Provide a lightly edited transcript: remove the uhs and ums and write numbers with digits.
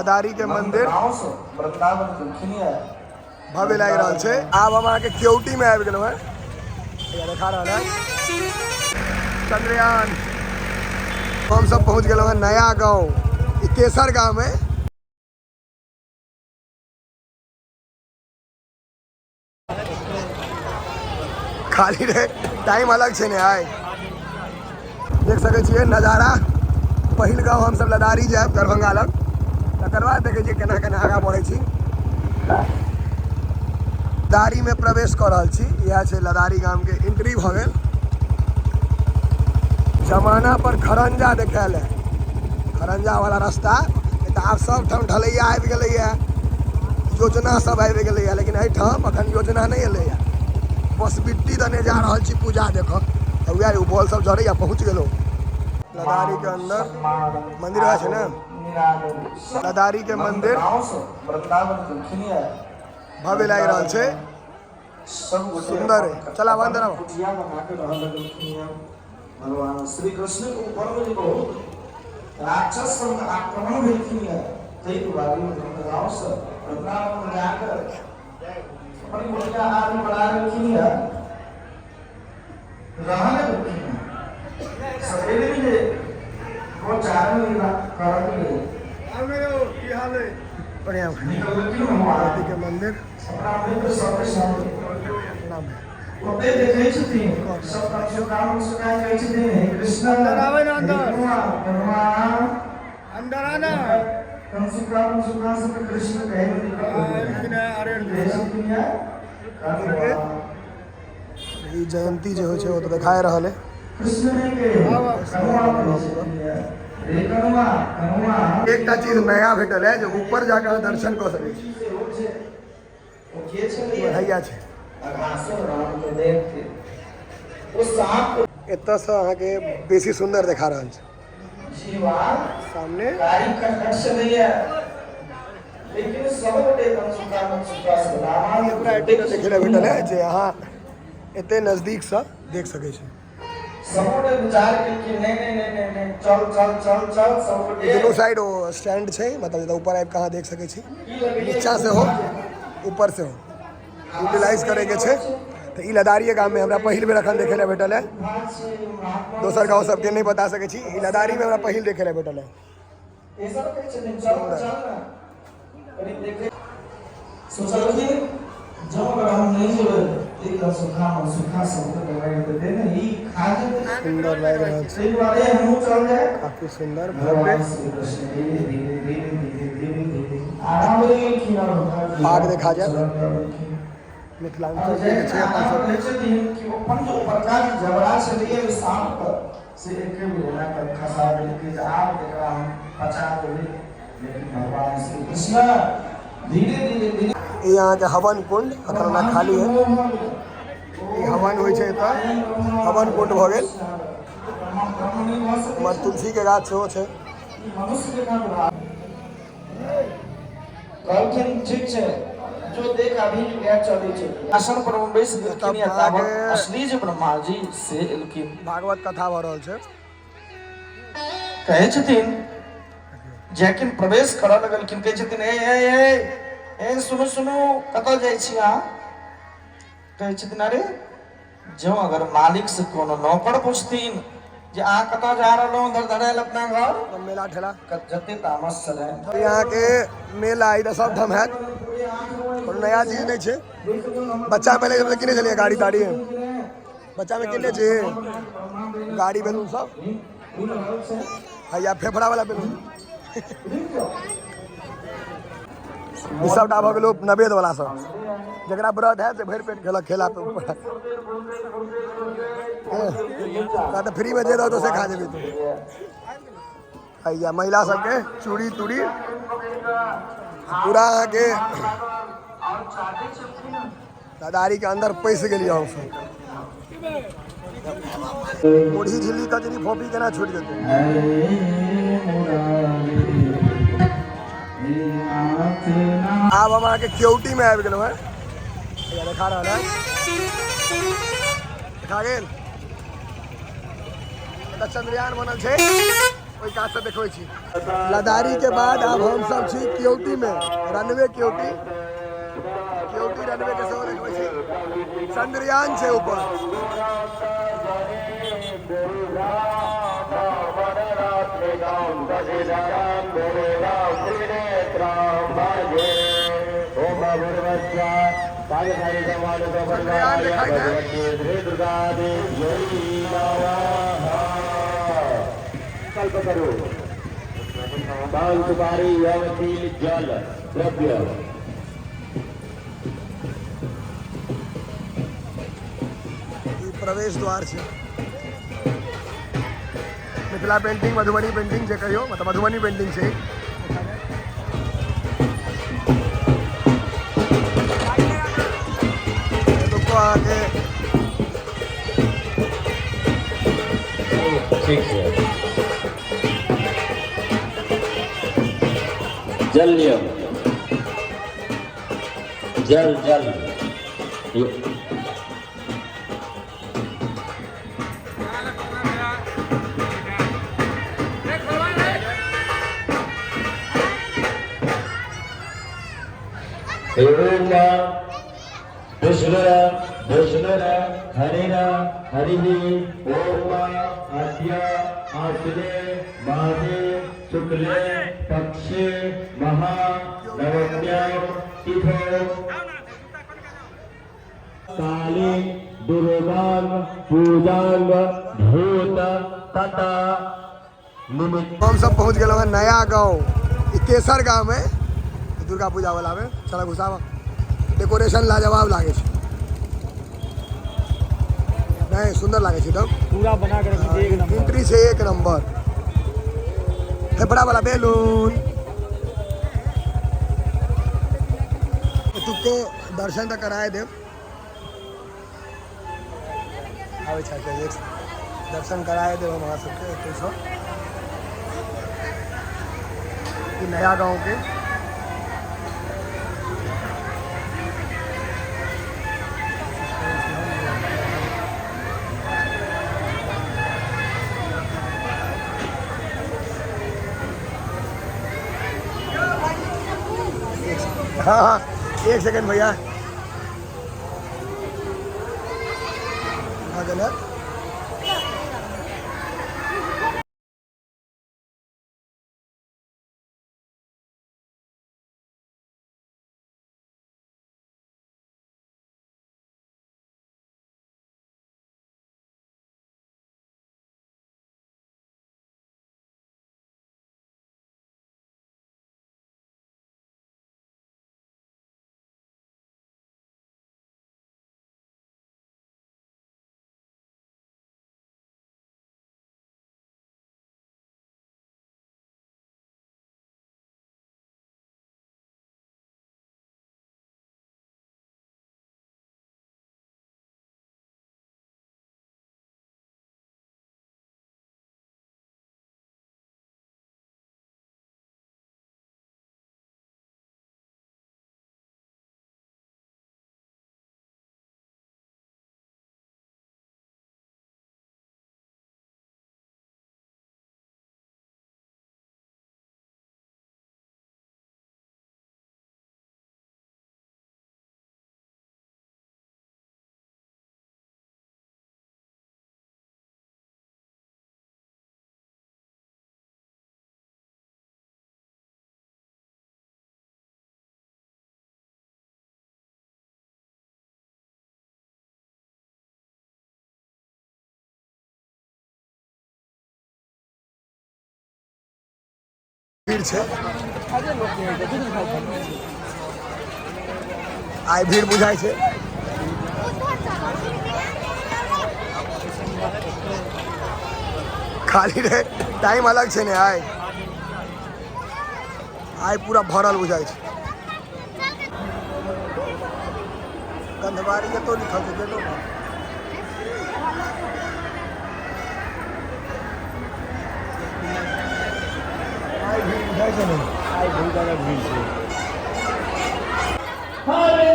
लदारी के मंदिर भव्य लागि रहल छै। आब हम अहाँके केवटी में आबि गेलहुँ हेँ, देखा रहल है चंद्रयान। हम सब पहुँच गेलहुँ हेँ नया गाँव, ई तेसर गाँव में। खाली रहे टाइम अलग छै ने। आइ देख सकै छियै नजारा। पहिल गाँव हमसब लदारी जायब दरभंगा लग, तकर बाद देखै छियै केना केना आगाँ बढ़ै छी। लदारी में प्रवेश कऽ रहल छी। इएह छै लदारी गाम के एंट्री भऽ गेल। जमाना पर खरंजा देखायल है, खरंजा वाला रास्ता। तऽ आब सब ठाम ढलैया आबि गेलैया, योजना सब आबि गेलैया, लेकिन एहिठाम अखन योजना नहि एलैया। बस बिट्टी दने जा रहल छी पूजा देखऽ, तऽ वएह ओ बॉल सब जरैया। पहुँच गेलहुँ लदारी के अंदर। मंदिर वएह छै ने, लदारी के मंदिर भव्य लागि रहल छै, सुंदर है। चला अंदर आओ। भगवान श्री कृष्ण के ऊपर में जे बहुत राक्षस सब आक्रमण भेलखिन है, ताहि दुआरे गाँव से वृंदावन में जाकर अपनी कुटिया आदि बना लेलखिन है, रह लगलखिन है। सवेरे में जे गोचारण करऽ के लेल बढ़िया। निकललखिन भगवान भगवती के मंदिर अपना मित्र सबके संग। प्रणाम। ओतै देखै छथिन सब कंसुका मंसुका, कहै छथिन हे कृष्ण, अंदर आबै ना, अंदर। कनुआ कनुआ अंदर आना। कंसुका मंसुका सब कृष्ण कहै में दिक्कत एलखिन है अरे। कहै छथिन या कनुआ। ई जयंती जे होइ छै ओ तऽ देखाए रहल है। कृष्ण नहि कहै, कनुआ कहै छथिन या रे कनुआ कनुआ। एकटा चीज नया भेटल है जे ऊपर जाकर अहाँ दर्शन कऽ सकै छी। सेहो छै ओ के छलैया? बढ़ैया छै। अघासुर राम के देख के ओ साँप एतऽसँ अहाँके बेसी सुन्दर देखा रहल छै जीवा सामने। कारी खटखट छलैया, लेकिन सब गोटे कंसुका मंसुका सब रामा ई हमरा एतेक देखै लए भेटल है जे अहाँ एते नजदीकसँ देख सकै छी। सब गोटे विचार केलखिन, नहि नहि नहि नहि नहि, चल चल चल चल सब गोटे। दुनू साइड ओ स्टैंड छै, मतलब जतऽ ऊपर आबि कऽ अहाँ देख सकै छी। की लगैया? नीचा से हो, ऊपर से हो, यूटिलाइज करैके छै। तऽ ई लदारिये गाममे हमरा पहिल बेर अखन देखै लए भेटल है। दोसर गाँव सबके नहि बता सकै छी, ई लदारीमे हमरा पहिल देखै लए भेटल है। तेसर कहै छथिन चल चल ने कनि देखे। सोचलखिन जँ अगर हम नहि जेबै तऽ ई सुखा सुखा सबके दवाइ देतै ने, ई खा जेतै। सुन्दर लागि रहल छै। ताहि दुआरे हमहूँ चल जाए। काफी सुन्दर भव्य। भगवान श्री कृष्ण धीरे धीरे धीरे धीरे धीरे धीरे आराम भरि गेलखिन और हुनका पाग देखा जायत। चरण लगलखिन। मिथिलाञ्चल के जे छै अपन कहै सबके छथिन कि अपन जो उपरका जे जबड़ा छलैए ओहि साँपके, से एके बेर एना कऽ खसा देलकै जे आब एकरा हम पचा देबै। लेकिन भगवान श्री कृष्ण धीरे धीरे धीरे ई अहाँके हवन कुंड अखन ओना खाली है। ई हवन होइ छै एतऽ, हवन कुंड भऽ गेल। उम्हर तुलसी के गाछ सेहो छै। कहलखिन ठीक छै, जो देख अभी गया चलै छै। आसन पर हम बैस गेलखिन या ताबत असली जे ब्रह्मा जी से एलखिन। भागवत कथा भऽ रहल छै। कहै छथिन जखन प्रवेश करऽ लगलखिन, कहै छथिन ए ए ए ए, सुनू सुनू, कतऽ जाइ छी अहाँ? कहै छथिन अरे जँ अगर मालिक से कोनो नौकर पुछथिन जे अहाँ कतऽ जा रहलहुँ धर धरायल अपना घर। मेला ठेला। जते तामस छलै। अहाँके मेला ई तऽ सब ठाम हैत, कोनो नया चीज नहि छै। बच्चा पहिले जब किने छलियै गाड़ी ताड़ी, बच्चामे किने छी गाड़ी बैलून सब, हैया फेफड़ा वाला बैलून, ई सबटा भऽ गेल नवेद वाला सब। जकरा व्रत है से भरि पेट खेलक खेला पे ऊपर तऽ फ्रीमे जे दहो से खा जेबी तू। हैया महिला सबके चूड़ी तूड़ी पूरा अहाँके दादारी के अंदर पैस गेलियै हमसब। मुरही झिल्ली कचरी फोपी केना छूटि जेतै। आब हम अहाँके केवटी में आबि गेलहुँ हेँ। हैया देखा रहल है, देखा गेल। एतऽ चंद्रयान बनल छै। ओहि कात से देखबै छी। लदारी के बाद आब हम सब छी केवटी में, रनवे केवटी, केवटी रनवे के सेहो देखबै छी। चंद्रयान छै ऊपर। चंद्रयान दिखाई दे। संकल्प करो, पान सुपारी यवशील जल द्रव्य। ई प्रवेश द्वार छै। मिथिला पेंटिंग, मधुबनी पेंटिंग जे कहियो, मतलब मधुबनी पेंटिंग छै। एतुको अहाँके ठीक है, जल लियो, जल जल। ओम विष्णुर विष्णुर हरिर हरिः ओम अद्य आश्विने मासे शुक्ले पक्षे महानवम्यां तिथौ काले दुर्गांग पूजांग भूत तथा निमित्त। हम सब पहुँच गेलहुँ हँ नया गाँव, ई तेसर गाँव में दुर्गा पूजा वाला में। चल घुसावा, डेकोरेशन लाजवाब लागे छै, नहीं सुंदर लागे छै एकदम। पूरा बना के रखी एक नंबर। एंट्री छै एक नंबर। फेफड़ा वाला बैलून। एतुको दर्शन तऽ कराए देब। आबै छै एक दर्शन कराए देब हम अहाँ सबके एतुसँ। ई नया गाँव के हाँ हाँ एक सेकंड भैया, हाँ गलत। भीड़ छै आइ, भीड़ बुझाइ छै। खाली रहे टाइम अलग छै ने। आइ आइ पूरा भरल बुझाइ छै। गंधवारी एतो लिखल छै गेटो पर। आइ भीड़ बुझाइ छै ने। आइ बहुत ज्यादा भीड़ छै। हरे